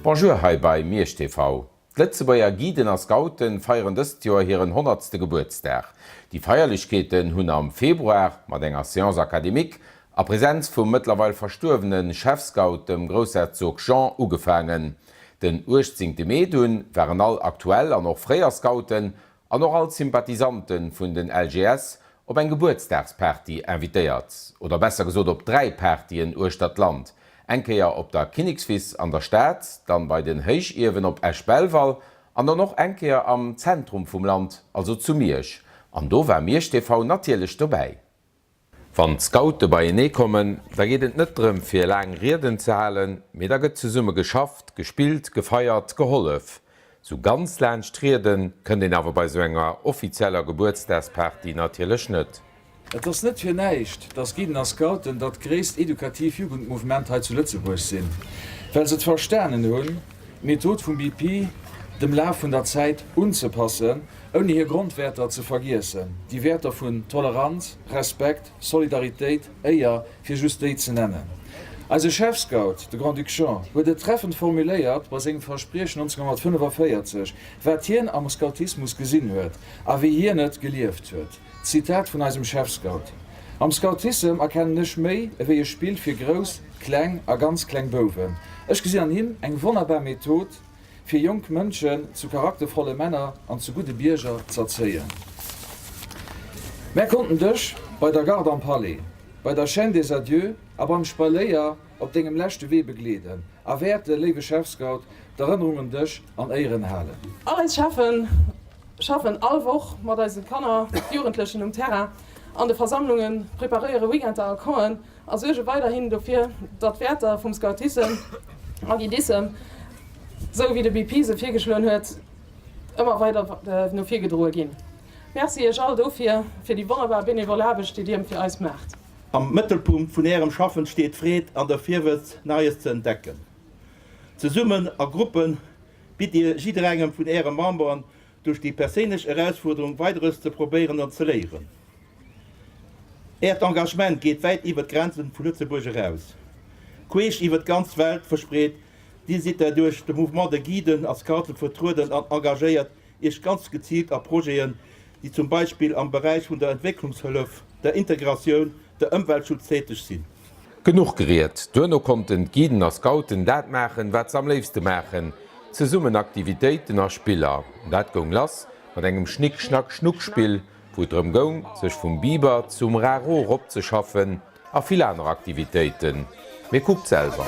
Bonjour hei bei Miersch TV. D'Lëtzebuerger Guiden a Scouten feieren dëst Joer hiren honnertste Gebuertsdag. Déi Feierlechkeeten hunn am Februar mat enger Séance académique a Präsenz vum mëttlerweil verstuerwene Chefscout, dem Groussherzog Jean, ugefaangen. Den 18 Mee dunn waren all aktuell an och fréier Scouten an och all d'Sympathisante vun den LGS op eng Gebuertsdagsparty invitéiert, oder besser gesot op 3 Partyen uechter d'Land, eng Kéier op der Kinnekswiss an der Stad, dann bei den Héichiewen op Esch-Belval an dann och eng Kéier am Zentrum vum Land, also zu Miersch. An do war Miersch TV natierlech dobäi. Wann d'Scoute beienee kommen, da geet et net drëm fir laang Rieden ze halen, mee da gëtt zesumme geschafft, gespillt, gefeiert, gehollef. Sou ganz laanscht Riede kënnt een awer bei sou enger offizieller Gebuertsdagsparty natierlech net. Et ass net fir näischt, dass Guiden a Scouten dat gréisst edukativ Jugendmouvement hei zu Lëtzebuerg sinn, well se et verstanen hunn, d'Method vum BP dem Laf vun der Zäit unzepassen, ouni hir Grondwäerter ze vergiessen, déi Wäerter vun Toleranz, Respekt, Solidaritéit, Éier, fir just déi ze nennen. Eise Chefscout, de Grand-Duc Jean, huet et treffend formuléiert bei sengem Verspriechen 1945, wat hien am Scoutismus gesinn huet a wéi hien et gelieft huet. Zitat vun eisem Chefscout, Am Scoutissem erkennen ech méi ewéi e Spill fir grouss, kleng a ganz kleng Bouwen. Ech gesinn an him eng wonnerbar Method, fir jonk Mënschen zu charaktervolle Männer an zu gudde Bierger z'erzéien. Mär konnten dech bei der Garde am Palais, bei der Chaîne des Adieux a beim Spaléier op dengem leschte Wee begleeden a wäerte, léiwe Chefscout, d'Erënnerung un dech an Éieren halen. All eis Cheffen schaffen all Woch mat eise Kanner, Jugendlechen um Terrain, an de Versammlungen, preparéiere Weekender a Campen a suerge weiderhin dofir, datt d'Wäerter vum Scoutissem a Guidissem, sou wéi de BP se virgeschloen huet, ëmmer weider no vir gedroe ginn. Merci iech all dofir, fir déi wonnerbar benevol Aarbecht, déi dir fir eis maacht. Am Mëttelpunkt vun Ärem Schaffen steet d'Freed an der Virwëtz, Neies ze entdecken. Zesummen a Gruppen bitt Dir jidderengem vun Äre Memberen duerch déi perséinlech Erausfuerderung Weideres ze probéieren an ze léieren. Äert Engagement geet wäit iwwer d'Grenzen vu Lëtzebuerg eraus, queesch iwwer d'ganz Welt verspreet. Dir sidd der duerch de Mouvement de Guiden a Scouten vertrueden an engagéiert Iech ganz geziilt a Projeten, déi zum Beispill am Beräich vun der Entwécklungshëllef, der Integratioun, der Ëmweltschutz täteg sinn. Genuch geriet, duerno konnten d'Guiden a Scouten dat maachen, wat se am léifste maachen, zesummen Aktivitéiten a Spiller. Dat goung lass mat engem Schnick-Schnack-Schnuck-Spill, wou et drëm goung, sech vum Biber zum Raro ropzeschaffen a vill aner Aktivitéiten. Mee kuckt selwer.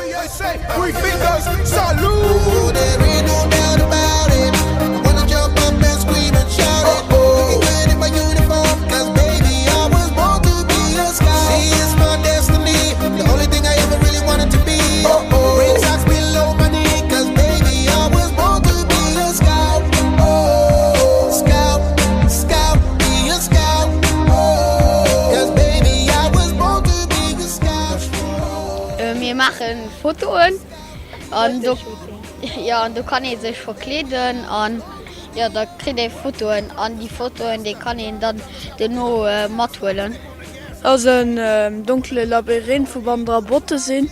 Mir maache Fotoen an do jo an do kann ee sech verkleeden an jo da kritt ee Fotoen an déi Fotoen déi kann een dann duerno mathuelen. Ass en donkele Labyrinth wou bannendra Botte sinn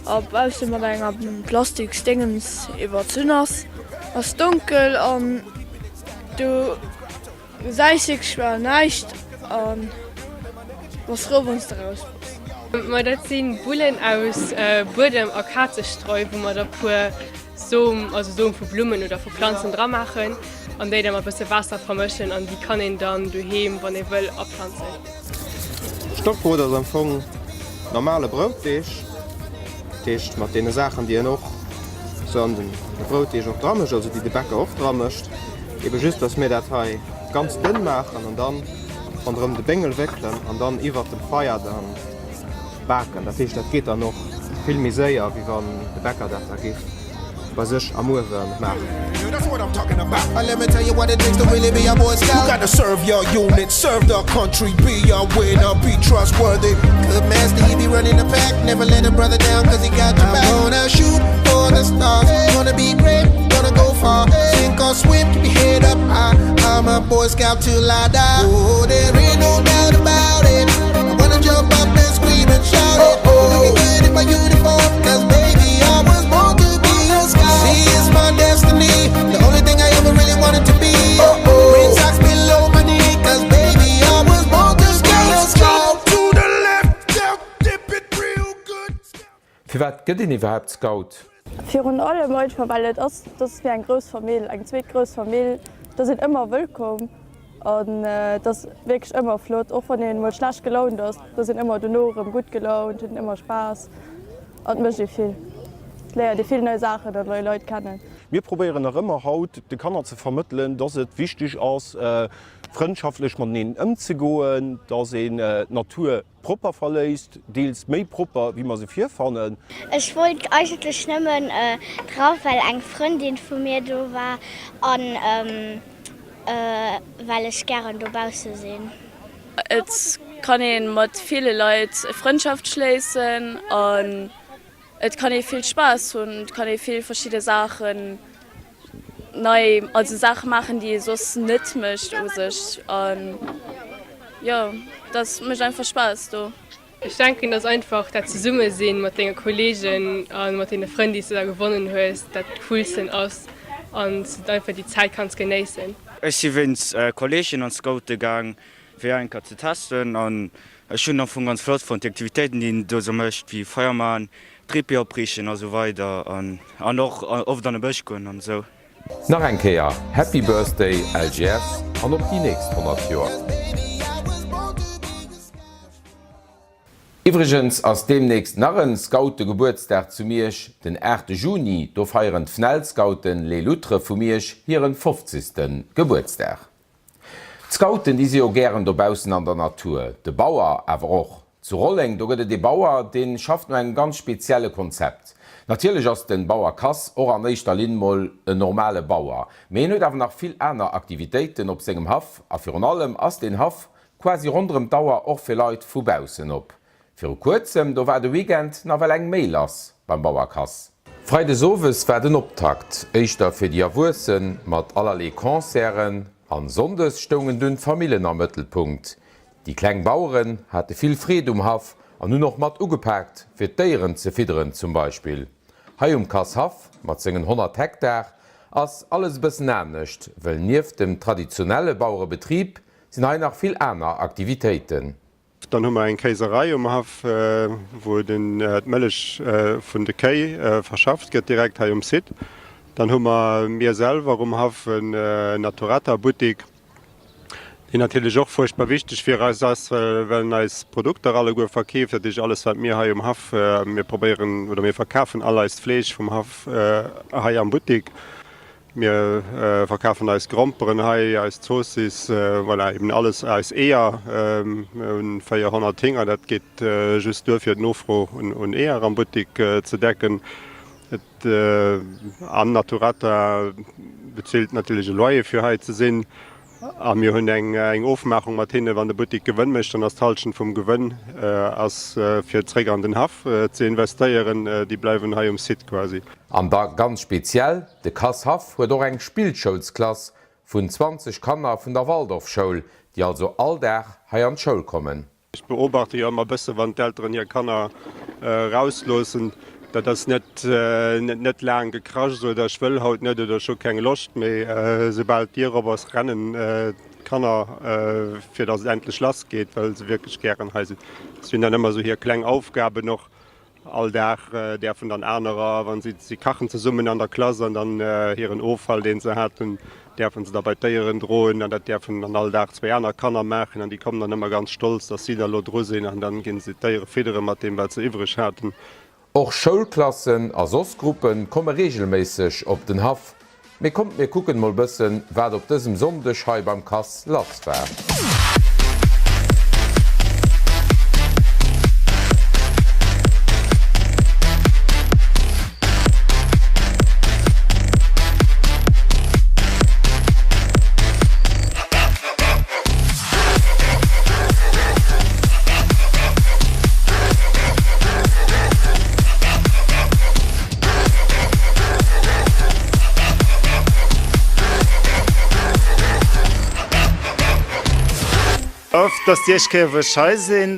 a bausse mat enger plastiks Déngens iwwerzunn ass. Ass donkel an du gesäis wierklech bal näischt an bass frou wanns de raus bass. Ma dat si Bullen aus Buedem a Kazestreu, wou mer da puer Som, also Som vu Blummen oder vu Planzen dra maachen an déi da mat bësse Waasser vermëschen an déi kann een dann doheem, wann ee wëll, aplanzen. Stockbrot ass am Fong normale Broutdeeg, dat heescht mat deene Saachen déi een och sou an de Broutdeeg och dra mécht, also déi de Bäcker och dra mécht, ebe just datt mir dat hei ganz dënn maachen an dann ronderëm de Béngel wéckelen an dann iwwert dem Feier dann Baken, dat heescht dat geet dann och vill méi séier wéi wann de Bäcker dat da géif bei sech am Uewe maachen. Firwat gëtt een iwwerhaapt Scout? Virun allem einfach well et ass, et ass wéi eng grouss Famill, eng zweet grouss Famill, et ass een ëmmer wëllkomm an et ass wierklech ëmmer flott, och wann een emol schlecht gelaunt ass, et ass een ëmmer dono erëm gutt gelaunt, huet een ëmmer Spaass an et mécht ee vill, et léiert ee vill nei Saachen an nei Leit kennen. Mir probéieren nach ëmmer haut de Kanner ze vermëttelen, dass et wichteg ass frëndschaftlech mateneen ëmzegoen, dass een d'Natur Propper verléisst, deels méi propper wéi mer se virfannen. Ech wollt eigentlech nëmmen dra well eng Frëndin vu mir do war an well ech gären dobausse sinn. Et kann ee mat ville Leit Frëndschaft schléissen an et kann ee vill Spaass hunn. Et kann ee vill verschidde Saachen nei, also Saache maachen, déi ee soss net mécht u sech. An jo, dat mécht einfach Spaass do. Ech denken, dass einfach dat Zesummesinn mat denge Kollegen a mat deene Frënn, déi s de da gewonnen hues, dat Coolsten ass an s de einfach déi Zäit kanns genéissen. Ech si wéinst Kolleegen an d'Scoute gaang fir eng Kéier ze testen an ech hunn am Fong ganz flott fonnt déi Aktivitéiten déi een do sou mécht wéi Feier man, Trépied opriichten a sou weider an och oft an de Bësch goen an esou. Nach eng Kéier Happy Birthday LGS an op déi nächst 100 Joer! Iwwregens ass deemnächst nach en Scoutegebuertsdag zu Miersch, den 8 Juni, do feieren d'FNEL-Scouten Les Loutres vu Miersch hiren 50. Gebuertsdag. D'Scouten, déi si jo gären dobaussen an der Natur, de Bauer awer och. Zu Rolleng, do gëtt et ee Bauer, dee schafft no engem ganz spezielle Konzept. Natierlech ass den Bauer Kass och an éischter Linn mol en normale Bauer, mee hien huet awer nach vill aner Aktivitéiten op sengem Haff a virun allem ass deen Haff quasi ronderëm d'Auer och fir Leit vu baussen op. Viru kuerzem, do war de Weekend nawell eng Méi lass beim Bauer Kass. Freides owes war den Optakt, éischter fir déi Erwuessen, mat allerlee Concerten, an Sonndes stoungen dunn d'Famillen am Mëttelpunkt. Déi kleng Baueren hate vill Freed um Haff an hunn och mat ugepaakt, fir d'Déieren ze fidderen zum Beispill. Hei um Kass Haff mat sengen 100 Hektar ass alles e bëssen anescht, wëll nieft dem traditionelle Bauerebetrib sinn hei nach vill aner Aktivitéiten. Dann hu mer eng Kéiserei um Haff, wou d'Mëllech vun de Kéi verschafft gëtt, direkt hei um Site. Dann hu mer mir selwer um Haff en Naturata-Buttik, deen natierlech och fuerchtbar wichteg fir eis ass, well en eis Produkter alleguer verkeeft. Dat heescht, alles wat mir hei um Haff, mir probéieren oder mir verkafen all eist Fleesch vum Haff hei am Buttik. Mir verkafen eis Gromperen hei, eis Zoossiss, voilà, eben alles, eis Eeër. Mir hunn 400 Hinger, dat geet just duer fir d'Nofro un Eeër am Buttik ze decken. Et an Naturata bezilt natierlech e Loyer fir hei ze sinn. A mir hunn eng Ofmaachung mat hinnen, wann de Buttik Gewënn mécht, dann ass d'Hallschent vum Gewënn ass fir zréck an den Haff ze investéieren. Déi bleiwen hei um Site quasi. An da ganz speziell, de Kass Haff huet och eng Spillschoulsklass vun 20 Kanner vun der Waldorfschoul, déi also all Dag hei an d'Schoul kommen. Ech beobachte jo ëmmer bësse wann d'Elteren hir Kanner rausloossen, dat ass net net laang gekrascht oder ech wëll haut net oder ech hu keng Loscht, mee soubal d'Dier op ass, rennen d'Kanner fir datt et endlech lass geet, well se wierklech gären hei sinn. Si hunn dann ëmmer esou hir kleng Aufgaben och. All Dag däerfen dann anerer, wann si, si kachen zesummen an der Klass an dann hiren Offall, deen se haten, däerfen se da bei d'Déieren droen an dat däerfen dann all Dag zwéi aner Kanner maachen an déi kommen dann ëmmer ganz stolz, dass si da lo dru sinn an dann ginn se d'Déiere fiddere mat deem, wat se iwwreg haten. Och Schoulklassen a soss Gruppe komme reegelméisseg op den Haff. Mee kommt mir kucken mol bëssen wat op dësem Sonndeg hei beim Kass lass war. Oft dass déi éischt Kéier wou ech hei sinn.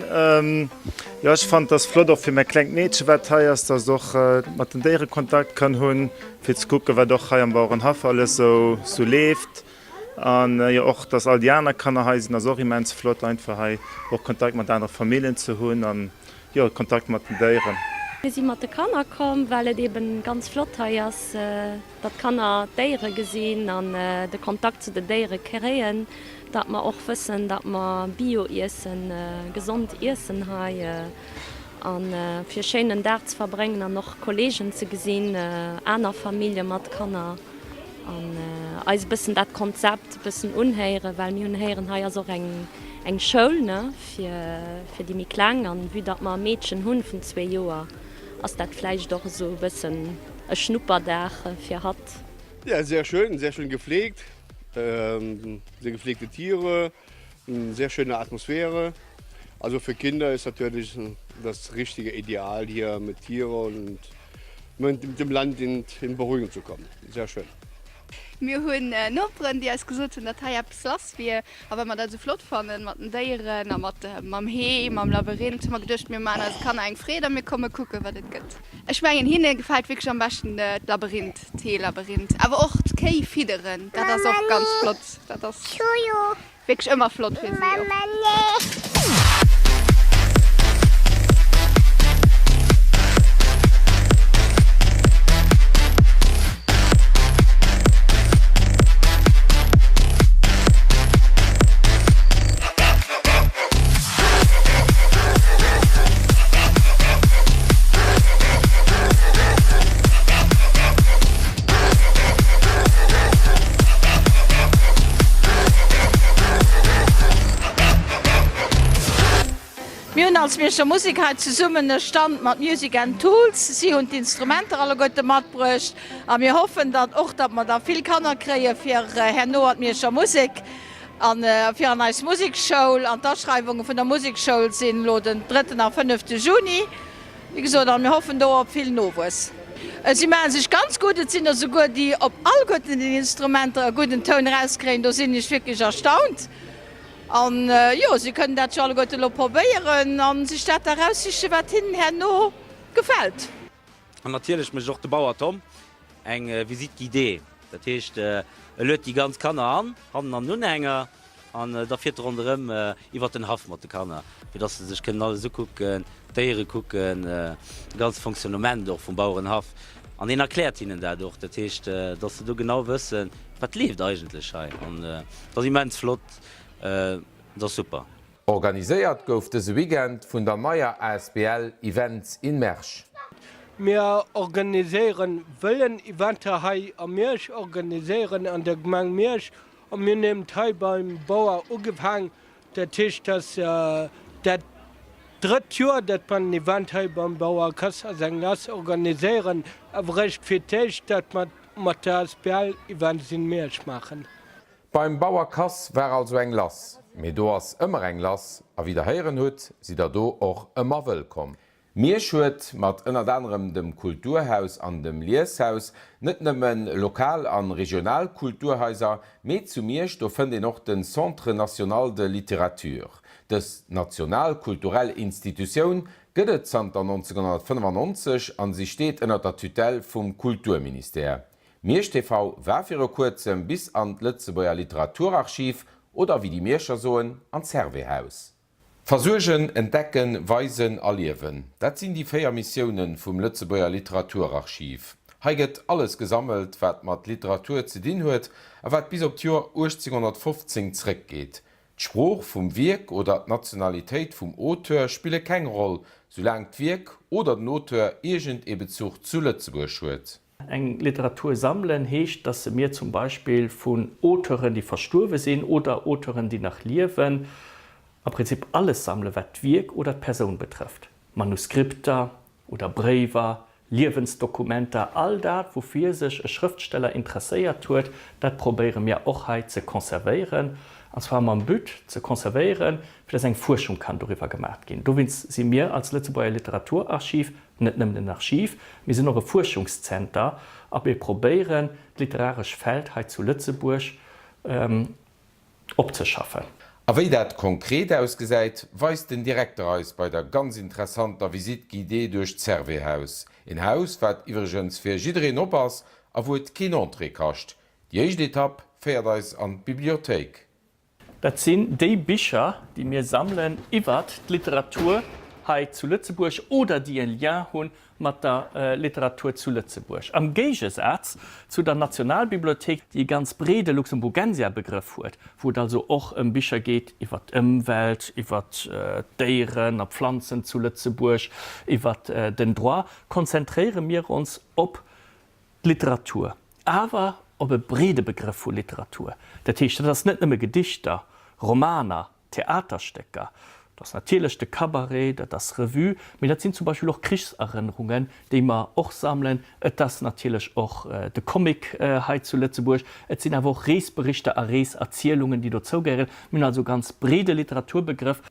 Jo ech fannen dass flott och fir mäi klengt Meedche wat hei ass, dass et och mat den Déiere Kontakt kann hunn, fir ze kucke wat och hei am Bauerenhaff alles sou leeft. An jo och dass all déi aner Kanner hei sinn ass och immens flott, einfach hei och Kontakt mat anere Familljen ze hunn an jo Kontakt mat den Déieren. Mir si mat de Kanner komm, well et eben ganz flott hei ass, datt d'Kanner d'Déiere gesinn an de Kontakt zu den Déiere kréien, datt mer och wëssen, datt mer Bio iessen, gesond iessen hei a fir e schéinen Dag ze verbréngen an och Kolleegen ze gesinn, aner Famillje mat Kanner an eis e bëssen dat Konzept e bëssen unhéieren, well mir hunn héieren, hei ass och eng eng Schoul, ne, fir fir déi méi Kleng an vue datt mer e Meedchen hunn vun zwee Joer, ass dat vläicht och esou e bëssen e Schnupperdag fir hatt. Ja, sehr schön, sehr schön gepflegt, sehr gepflegte Tiere, sehr schöne Atmosphäre. Also für Kinder ist natürlich das richtige Ideal hier mit Tiere und mit dem Land in in Berührung zu kommen. Sehr schön. Mir hunn Noperen, déi eis gesot hunn, datt hei eppes lass wier. A well mer dat esou flott fannen mat den Déieren a mat mam Hee, mam Labyrinth, hu mer geduecht, mir maachen eise Kanner eng Freed a mir komme kucken, wat et gëtt. Ech mengen, hinne gefält wierklech am beschten d'Labyrinth, d'Heelabyrinth. Awer och d'Kéi fidderen, dat ass och ganz flott. Dat ass wierklech ëmmer flott fir si och. Mir hunn als Mierscher Musek hei zesummen e Stand mat Music and Tools. Si hunn d'Instrumenter alleguerte matbruecht a mir hoffen datt och, datt mer da vill Kanner kréie fir herno an d'Mierscher Musek a fir an eis Musekschoul. An d'Aschreiwunge vun der Musekschoul sinn elo den drëtten a fënnefte Juni. Wéi gesot, an mir hoffen do op vill Nowuess. Si maache sech ganz gutt. Et sinn der souguer, déi op alleguerten den Instrumenter e gudden Toun erauskréien. Do sinn ech wierklech erstaunt. An jo, si kënnen dat jo alleguerte elo probéieren a sech dat da eraussichen, wat hinnen herno gefält. An natierlech mécht och de Bauer Tom eng Visite guidée. Dat heescht, e luet déi ganz Kanner an, hannen an den Unhänger, an da fiert e ronderëm iwwert den Haff mat de Kanner, fir dass se sech kënnen alles ukucken, d'Déiere kucken, de ganze Fonctionnement och vum Bauerenhaff. An hien erkläert hinnen dat och, dat heescht, dass se do genau wëssen, wat leeft eigentlech hei. An dat ass immens flott, dat ass super. Organiséiert gouf dëse Weekend vun der neier asbl Events in Mersch. Mir organiséieren, wëllen Eventer hei a Miersch organiséieren, an der Gemeng Miersch. A mir hunn eben hei beim Bauer ugefaang. Dat heescht, dass dat drëtt Joer, dat mer en Event hei beim Bauer Kass a seng Lass organiséieren, awer eréischt fir d'éischt, dat mer mat der asbl Events in Miersch maachen. Beim Bauer Kass war also eng lass, mee do ass ëmmer eng lass, a wéi der héieren hutt, sidd der do och ëmmer wëllkomm. Miersch huet, mat ënnert anerem dem Kulturhaus an dem Lieshaus, net nëmmen lokal an regional Kulturhaiser, mee zu Miersch do fënnt een och den Centre National de Littérature. Dës national kulturell Institutioun gëtt et zanter 1995 an si steet ënnert der Tutelle vum Kulturministère. Miersch TV war viru kuerzem bis an d'Lëtzebuerger Literaturarchiv, oder wéi déi Mierscher soen, an d'Servais-Haus. Versuergen, entdecken, weisen, erliewen, dat sinn déi 4 Missioune vum Lëtzebuerger Literaturarchiv. Hei gëtt alles gesammelt, wat mat Literatur ze dinn huet a wat bis op d'Joer 1815 zréckgeet. D'Sprooch vum Wierk oder d'Nationalitéit vum Auteur spille keng Roll, soulaang d'Wierk oder den Auteur iergend ee Bezuch zu Lëtzebuerg huet. Eng Literatur sammelen heescht, dass se mir zum Beispill vun Auteuren, déi verstuerwe sinn, oder Auteuren, déi nach liewen, am Prinzip alles sammelen, wat d'Wierk oder d'Persoun betrëfft. Manuskripter oder Bréiwer, Liewensdokumenter, all dat, woufir sech e Schrëftsteller interesséiert huet, dat probéiere mir och hei ze conservéieren, an zwar mam But ze conservéieren, fir dass eng Fuerschung kann doriwwer gemaat ginn. Dowéinst si mir als Lëtzebuerger Literaturarchiv Net nëmmen en Archiv, mir sinn och e Fuerschungszenter a mir probéieren, d'literaresch Feld hei zu Lëtzebuerg opzeschaffen. A wéi dat konkret ausgesäit, weist den Direkter eis bei der ganz interessanter Visite guidée duerch d'Servais-Haus. Een Haus, wat iwwregens fir jiddereen op ass a wou et keen Entrée kascht. Déi éischt Etapp féiert eis an d'Bibliothéik. Dat sinn déi Bicher, déi mir sammelen iwwert d'Literatur. hei zu Lëtzebuerg oder déi e Lien hu mat der Literatur zu Lëtzebuerg. Am Géigesaz zu der Nationalbibliothéik, déi e ganz breede Luxemburgensia-Begrëff huet, wou et also och ëm Bicher geet iwwer d'Ëmwelt, iwwer d'Déieren a Pflanzen zu Lëtzebuerg, iwwer den Droit, konzentréiere mir ons op d'Literatur, awer op e breede Begrëff vu Literatur. Dat heescht, dat ass net nëmme Gedichter, Romaner, Theaterstécker, dat ass natierlech de Cabaret, dat ass Revue, mee dat sinn zum Beispill och Krichserënnerungen, déi mer och sammelen. Et ass natierlech och de Comic hei zu Lëtzebuerg. Et sinn awer och Reesberichter a Reeserzielungen, déi dozougehéieren. Mir hunn also e ganz breede Literaturbegrëff.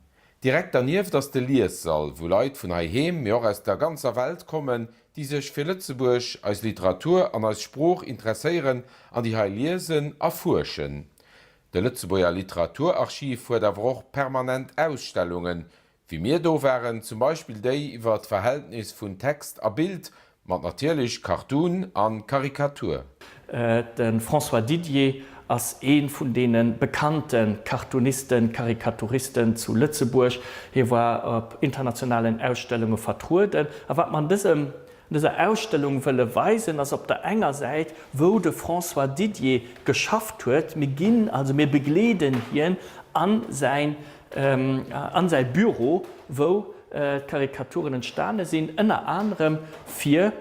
Direkt dernieft ass de Liessall, wou Leit vun heiheem, mee och aus der ganzer Welt kommen, déi sech fir Lëtzebuerg, eis Literatur an eis Sprooch interesséieren an déi hei liesen a fuerschen. De Lëtzebuerger Literaturarchiv huet awer och permanent Ausstellungen, wéi mir do waren, zum Beispill déi iwwer d'Verhältnis vun Text a Bild, mat natierlech Cartoon a Karikatur. De François Didier ass ee vun deene bekannte Cartoonisten, Karikaturisten zu Lëtzebuerg. Hie war op internationalen Ausstellunge vertrueden. A wat mer an dësem An dëser Ausstellung wëlle weisen, ass op der enger Säit, wou de François Didier geschafft huet. Mir ginn, also mir begleeden hien an säin, an säi Büro, wou d'Karikaturen entstane sinn, ënner anerem fir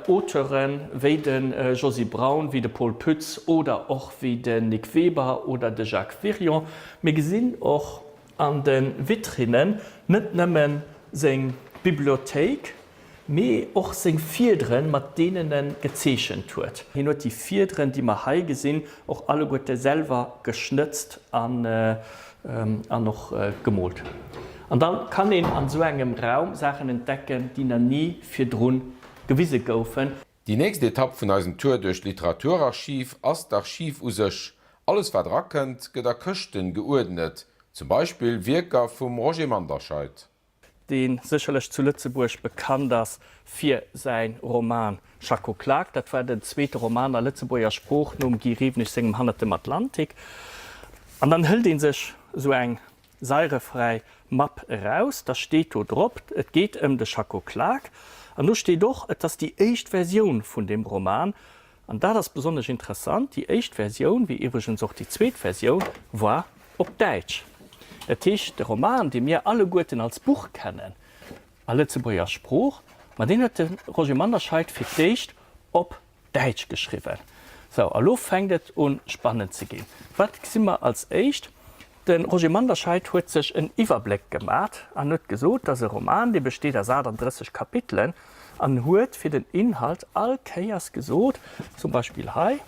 Auteure wéi de Josy Braun, wéi de Paul Pütz oder och wéi den Nic Weber oder de Jacques Wirion. Mir gesinn och an de Vitrinnen net nëmme seng Bibliothéik, mee och seng Fiederen, mat deenen en gezeechent huet. Hien huet déi Fiederen, déi mer hei gesinn, och alleguerte selwer geschnëtzt an an och gemoolt. An da kann een an esou engem Raum Saachen entdecken, déi na ni virdrun gewise goufen. Déi nächst Etapp vun eisem Tour duerch d'Literaturarchiv ass d'Archiv u sech. Alles wat erakënnt, gëtt a Këschten geuerdnet, zum Beispill Wierker vum Roger Manderscheid. dee sécherlech zu Lëtzebuerg bekannt ass fir säi Roman Schacko Klak. Dat war den zweete Roman a Lëtzebuerger Sprooch nom Guy Rewenig sengem Hannert dem Atlantik. An dann hëlt ee sech esou eng sairefräi Mapp eraus, da steet do drop, et geet ëm de Schacko Klak. An do steet och, et ass déi éischt Versioun vun deem Roman. An dat ass besonnesch interessant, déi éischt Versioun, wéi iwwregens och déi zweet Versioun, war op Däitsch. Dat heescht, de Roman, dee mir alleguerten als Buch kennen a Lëtzebuerger Sprooch, ma deen huet de Roger Manderscheid fir d'éischt op Däitsch geschriwwen. Sou, a lo fänkt et un spannend ze ginn. Wat gesi mer als éischt? De Roger Manderscheid huet sech en Iwwerbléck gemat an huet gesot, dass e Roman, dee besteet aus 38 Kapitelen, an huet fir den Inhalt all Kéiers gesot, zum Beispill hei,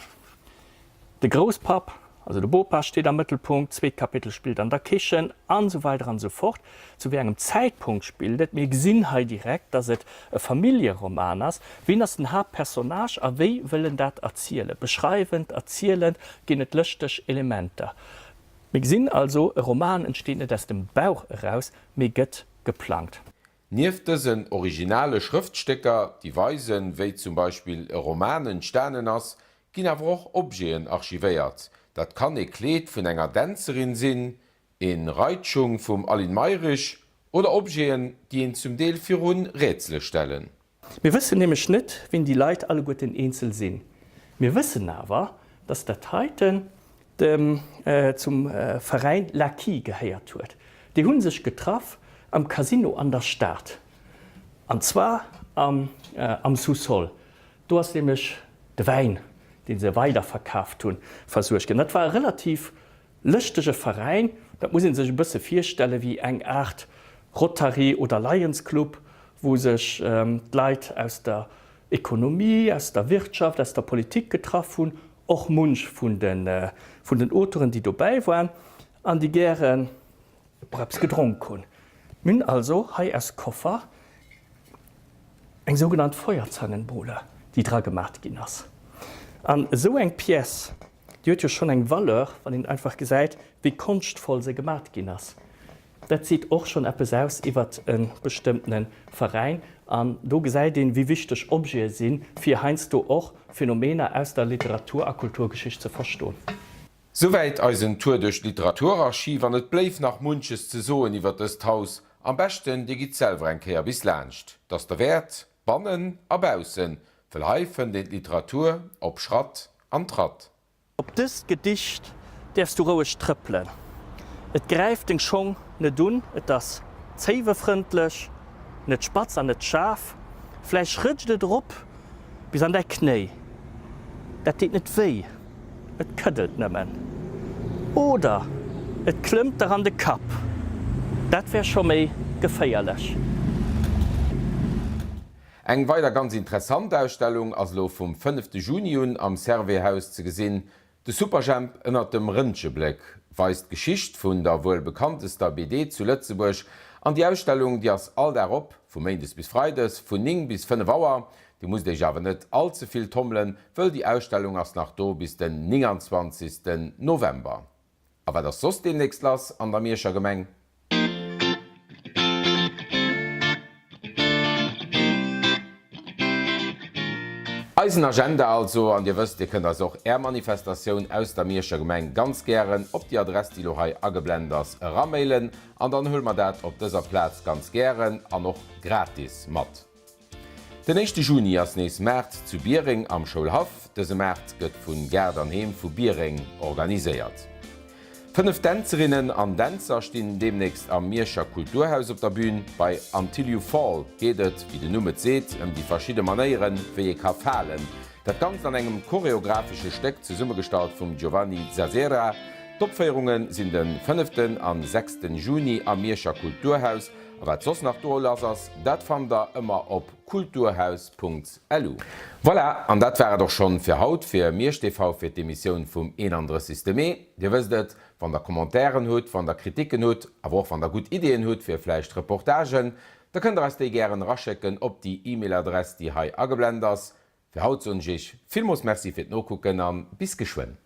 de Grousspapp, also de Bopa steet am Mëttelpunkt, d'zweet Kapitel spillt an der Kichen, an esou weider an esou fort. Zu wéi engem Zäitpunkt spillt et? Mir gesinn hei direkt, dass et e Familljeroman ass. Wien ass den Haaptpersonnage a wéi wëll en dat erzielen? Beschreiwend, erzielend, ginn et lëschteg Elementer. Mir gesinn also, e Roman entsteet net aus dem Bauch eraus, mee gëtt geplangt. Nieft dësen originale Schrëftstécker, déi weisen, wéi zum Beispill e Roman entstanen ass, ginn awer och Objeten archivéiert. Dat kann e Kleed vun enger Dänzerin sinn, e Reitschung vum Aline Mayrisch oder Objeten, déi een zum Deel virun Rätsele stellen. Mir wëssen nämlech net, wien déi Leit alleguerten eenzel sinn. Mir wëssen awer, dass dat heiten dem zum Veräin L'Acquis gehéiert huet. Déi hu sech getraff am Casino an der Stad, an zwar am am Sous-sol. Do ass nämlech de Wäin, dee se weiderverkaaft hunn, versuergt ginn. Dat war e relativ Lëschtege Veräin, dat muss ee sech e bësse virstelle wéi eng Aart Rotary oder Lions Club, wou sech d'Leit aus der Ekonomie, aus der Wirtschaft, aus der Politik getraff hunn, och munch vun den Auteuren, déi dobäi waren an déi gären och eppes gedronk hunn. Mir hunn also hei aus Koffer eng sougenannt Feuerzangenbowle, déi dra gemat ginn ass. An esou eng Pièce, Déi huet jo schonn eng Valeur, wann een einfach gesäit, wéi konschtvoll se gemat ginn ass. Dat seet och schonn eppes aus iwwert e bestëmmtene Veräin. An do gesäit een, wéi wichteg Objete sinn, fir heiansdo och Phänomener aus der Literatur a Kulturgeschicht ze verstoen. Souwäit eisen Tour duerch d'Literaturarchiv an et bléif nach munches ze soen iwwer dëst Haus. Am beschten dir gitt selwer eng Kéier bis laanscht, 't ass derwäert, bannen a baussen, wëll hei fënnt een d'Literatur op Schratt an Tratt. Op dëst Gedicht däerfs du roueg trëppelen, et gräift deng Schong net un, et ass zéiwefrëndlech, net spatz an net schaarf, vläicht rëtscht et erop bis an däi Knéi, dat deet net wéi, et këddelt nëmmen, oder et klëmmt der an de Kapp, dat wär scho méi geféierlech. Eng weider ganz interessant Ausstellung ass elo vum fënnefte Juni un am Servais-Haus ze gesinn. De Superjhemp ënnert dem Rëntgebléck weist d'Geschicht vun der wuel bekanntester BD zu Lëtzebuerg. An déi Ausstellung, déi ass all Dag op, vu méindes bis freides vun 9 bis 5 Auer. Dir musst Iech awer net all ze vill tommelen, wëll déi Ausstellung ass nach do bis den 29. November. A wat ass soss deemnächst lass an der Mierscher Gemeng? Eisen Agenda also, an Dir wësst, Dir kënnt eis och Är Manifestatioun aus der Mierscher Gemeng ganz gären op déi Adress, déi elo hei ageblend ass, eramailen an dann huele mer dat op dëser Plaz ganz gären an och gratis mat. Den éischte Juni ass nees Maart zu Biereng am Schoulhaff. Dëse Maart gëtt vun Gaart an Heem vu Biereng organiséiert. 5 Dänzerinnen an Dänzer stinn deemnächst am Mierscher Kulturhaus op der Bühn. Bei Until You Fall geet et, wéi den Numm et seet, ëm déi verschidde Manéieren, wéi ee ka falen. Dat Ganzt an engem choreografesche Stéck, zesummegestallt vum Giovanni Zazzera. D'Opféierunge sinn de fënneften an sechsten Juni am Mierscher Kulturhaus. A wat soss nach do lass ass, dat fannt der ëmmer op kulturhaus.lu. Voilà, an dat war et och schonn fir haut fir Miersch TV fir d'Emissioun vum 31. Mee. Dir wësst et, wann der Commentairen hutt, wann der Kritiken hutt, awer och wann der gutt Ideeën hutt fir vläicht Reportagen, da kënnt der eis déi gären eraschécken op déi E-Mail-Adress déi hei ageblend ass. Fir haut soen ech iech villmools Merci fir d'Nokucken an bis geschwënn.